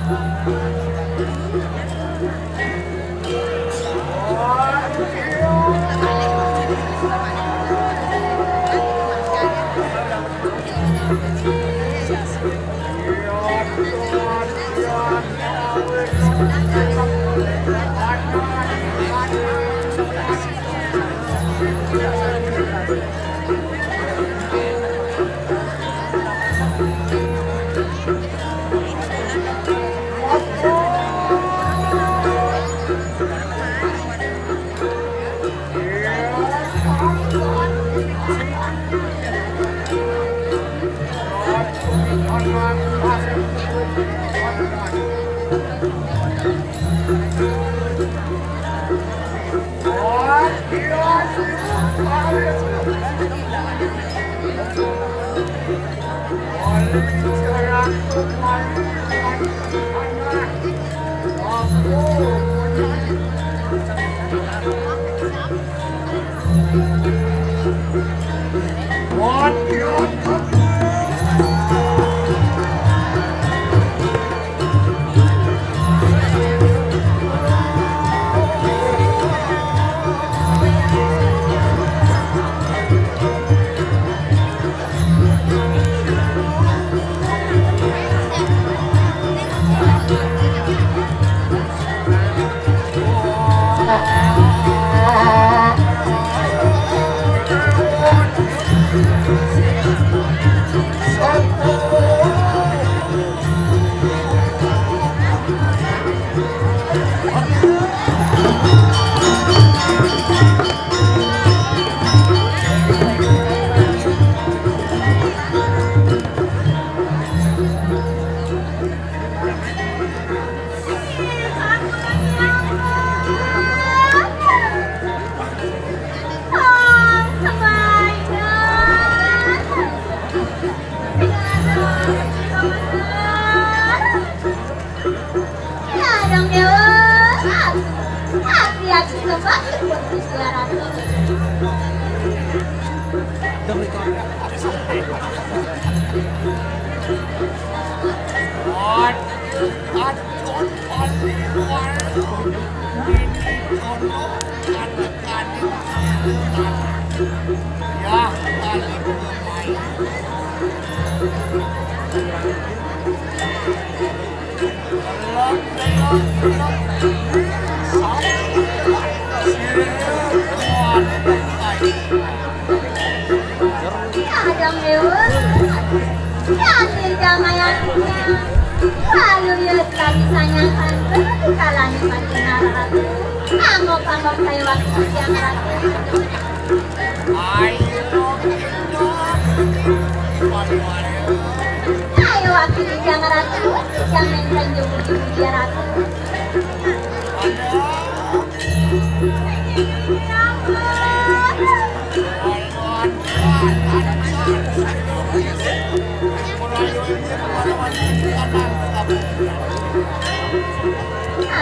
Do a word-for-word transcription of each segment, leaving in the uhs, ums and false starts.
Ya dong, Dewa. Hati-hati kembali buat suara tuh. Kadang lewat, hasil damai hatinya. Lalu ya tadi sanyakan, kalani makin harap. Angok-angok saya waktu siang ratu. Ayo waktu siang ratu, jangan main-main jemput-jemput dia ratu.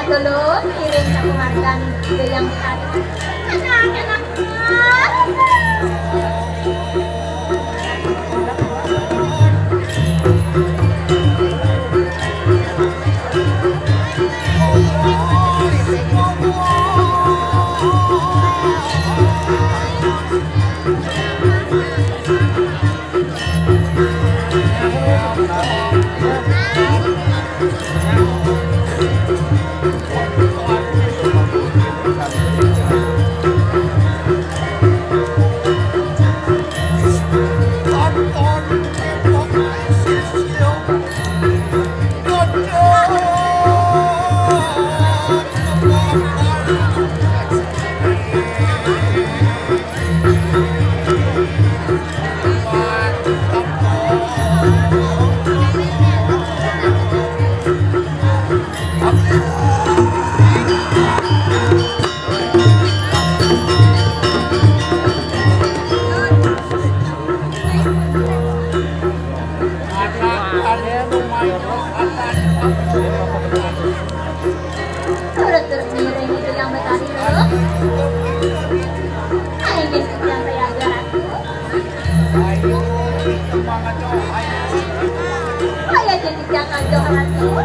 Aduh, lo, kirim aku makan juga yang tadi. Enak, enak. Turut-turut miring itu yang bertani dulu. Ayo, yang saya ajaran. Ayo, itu banget, oh, ayo. Ayo, jadi Yang ada orang tuh.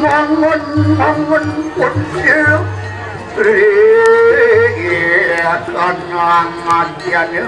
Mangun, mangun pun siluk. Iya, tenang aja nih.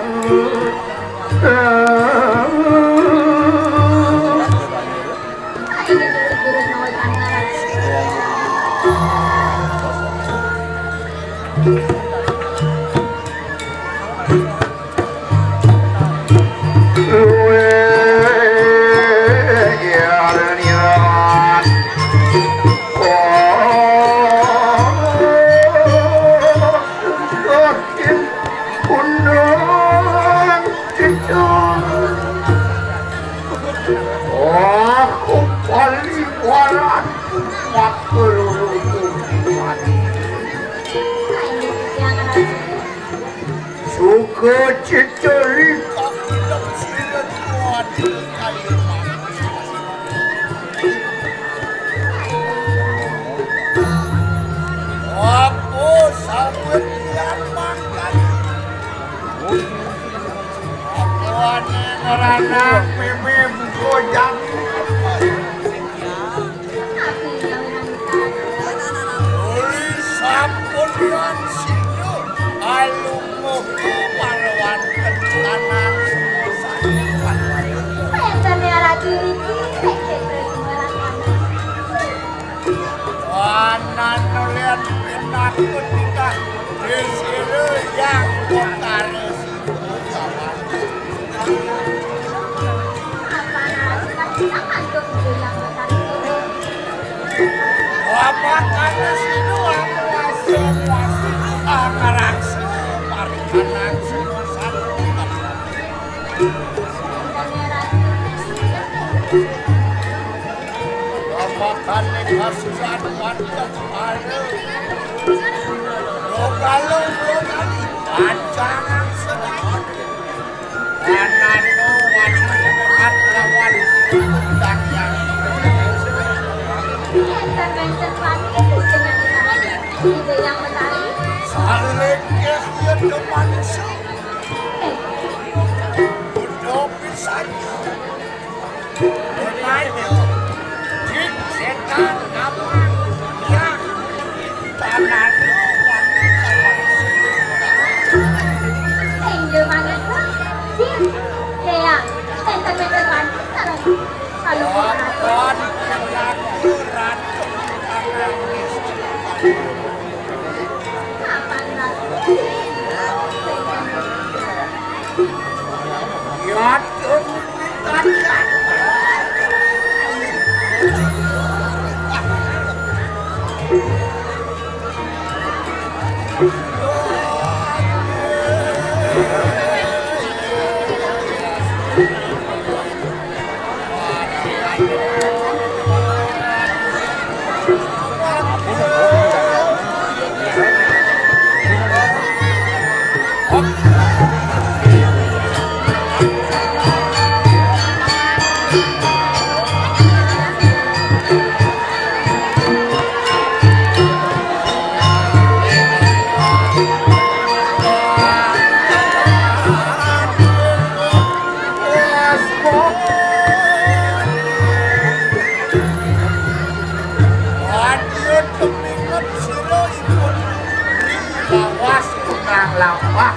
Aku paliwaran umat peluru. Suka ceceri kakidak sila kuat kayu. Apa sabut yang makan? Apa ane ngeranak meme buko jamu? Uli sampun yang sinu alung muhu marwan kentanan semua. Enten ya lagi iki, cek, cek, cek, cek. Wanan nulian penakut kita. Disiru yang kotare. Apa kata sinu aku masih, masih angaraksa parikan langsung satu. Apa kata kasus anu ada. Lo kalau lo kali pancangan sedang. Anano wani sehat lawan utang yang. Enten mencen pati dengan tadi. Ide yang menarik. Saling kesnya teman sing. Eh. Udah pisan. Rupanya, jin setan kamu Keminget sira ipun ri lawas penang lampah.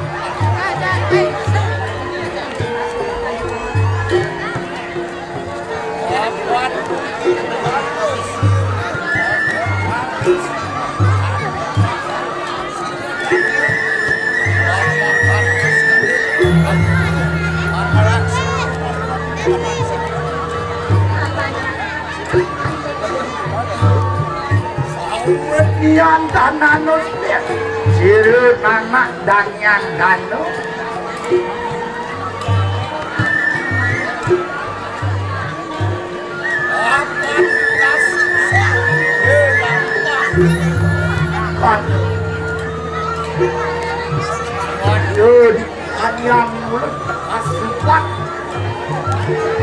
Nian tananus, sira nanak danian danu. Waduh, di kanian mulut asupan.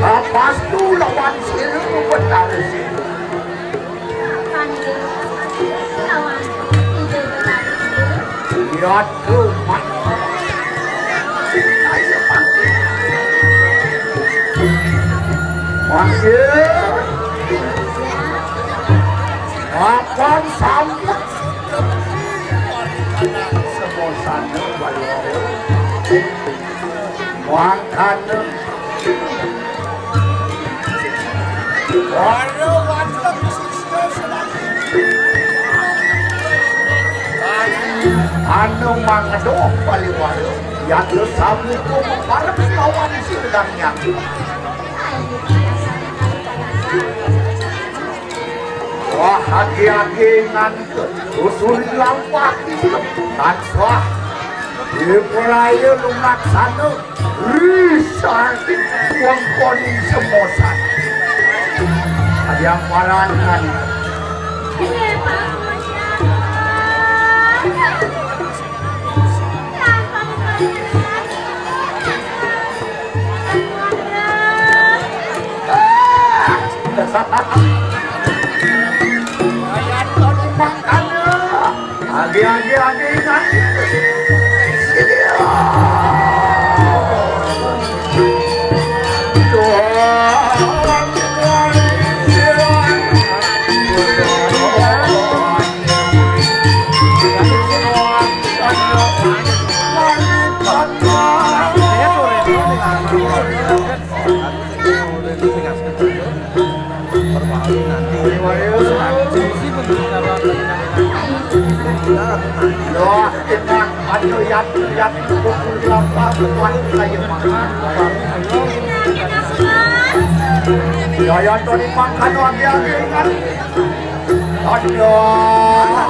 Apa tu lawan sila betara sila? Iya, tuh, Mat. Manggil. Apan sambat. Semua sana balik. Mangkana. Para wantep sisya sedaya. Anu mangedoh paliwara, yatra sabuka maparep lawan sirdang nyaki. Wah, agi-agi ngan Susuri lampah tansah diperaya lumaksana risar wengkon semosan. Adiang parangan. Agi-agi, agi, agi. Loh, tenang. Ayo, yat, yat, pukul berapa? Tuan, saya makan. Ya, ya, Tony, makan, Wan, ya, ya, ingat. Aduh.